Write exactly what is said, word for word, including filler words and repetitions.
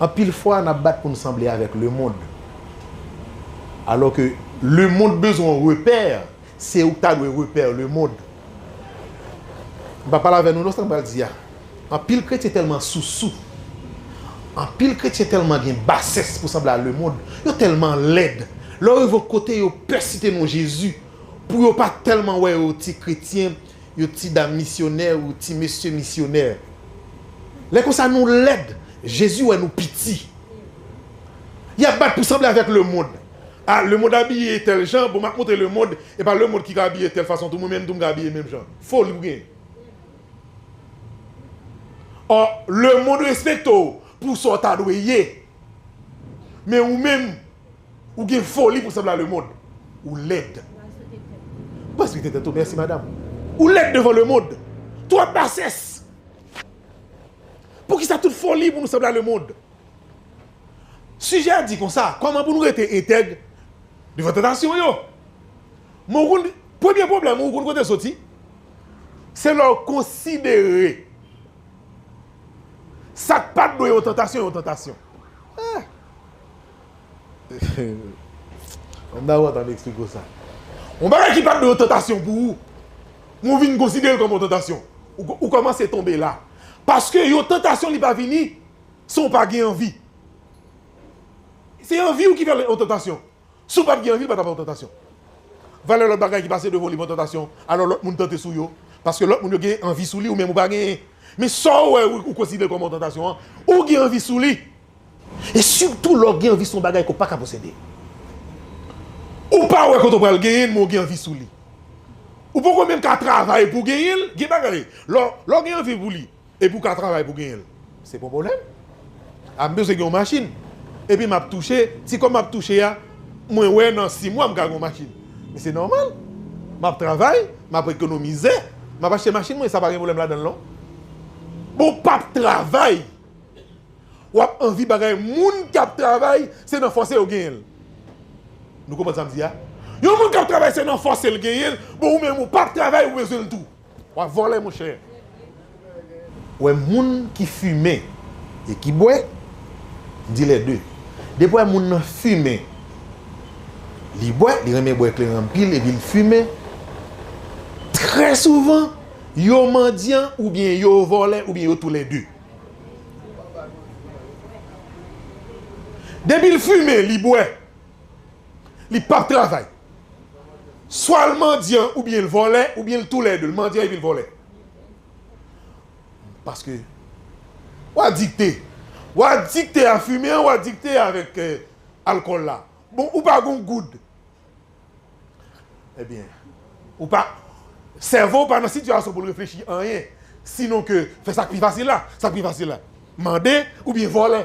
Anpil fwa, n ap bat pou n sanble avèk lemonn. Alò ke lemonn bezwen yon repè, se ou k ta dwe repè lemonn. M pa pale avè nou non, sa m pral di a. Anpil kretyen tèlman sousou. Anpil kretyen tèlman gen basès pou sanble a lemonn. Yo tèlman lèd. Lè yo rive yon kote, yo pè site non Jezi. Pou yo pa tèlman wè yo ti kretyen, yo ti dam misyonè ou ti mesye misyonè. Lè konsa nou lèd, Jezi wè nou piti. Y ap bat pou sanble avèk lemonn. A, lemonn abiye tèl jan, bon, m ap montre lemonn, e pa lemonn ki ka abiye tèl fason tou, mwen menm tou m ka abiye menm jan. Foli ou gen. Ò, lemonn respekte w pou sa w ta dwe ye. Men ou menm, ou gen foli pou sanble a lemonn. Ou lèd. Ou pa respekte tèt ou, mèsi madanm. Ou lèd devan lemonn. Twòp basès. Poukisa tout foli pou nou sanble a lemonn? Sijè a di konsa, kòman pou nou rete entèg devan tantasyon yo? Men ou konn, premye pwoblèm ou konn kote l soti? Se lè w konsidere sa k pa t dwe yon tantasyon, yon tantasyon. Eh! Ann dakò, ann eksplike w sa. Yon bagay ki pa t dwe yon tantasyon pou ou, men w vin konsidere l kòm yon tantasyon. Ou, ou kòmanse tonbe la. Paske yon tantasyon li pa vini san w pa gen anvi. Se anvi w ki fè l yon tantasyon. Si w pa t gen anvi, l pa t ap yon tantasyon. Valè lòt bagay ki pase devan w li pa yon tantasyon, alò lòt moun tante sou yo. Paske lòt moun yo gen anvi sou li, ou menm ou pa genyen. Men sa w wè ou, ou konsidere kòm yon tantasyon an, ou gen anvi sou li. E sitou lè w gen anvi sou yon bagay ke w pa ka posede. Ou pa wè kote w pral genyen l, men w gen anvi sou li. Ou poko menm ka travay pou w genyen l, gen bagay. Lè, lè w gen anvi pou li, epi w ka travay pou w genyen l. Se pa yon pwoblèm. A, m bezwen gen yon machin. Epi m ap touche, ti kòb m ap touche a, mwen wè nan sis mwa m ka gen yon machin. Men se nòmal. M ap travay, m ap ekonomize, m ap achte machin mwen, sa pa gen pwoblèm ladan l non. Bon, w p ap travay. W ap anvi bagay, moun k ap travay, se nan fòse yo genyen l. Nou konprann sa m di a? Yon moun k ap travay, se nan fòse l genyen l. Bon, ou menm, ou p ap travay, ou bezwen l tou. W ap vòlè, monchè. Wè, moun ki fimen e ki bwè, m di lè de. Depi w wè moun nan fimen, li bwè, li renmen bwè kleren anpil, epi l fimen, trè souvan, yo mandyan, oubyen yo vòlè, oubyen yo toulède. Depi l fimen, li bwè, li p ap travay. Swa l mandyan, oubyen l vòlè, oubyen l toulède. L mandyan epi l vòlè. Paske w adikte. W adikte a fimen an, w adikte avèk, eh, alkòl la. Bon, ou pa gon goud. Ebyen, ou pa, sèvo w pa nan sitiyasyon pou l reflechi anyen. Sinon ke fè sa k pi fasil la. Sa k pi fasil la. Mande oubyen vòlè.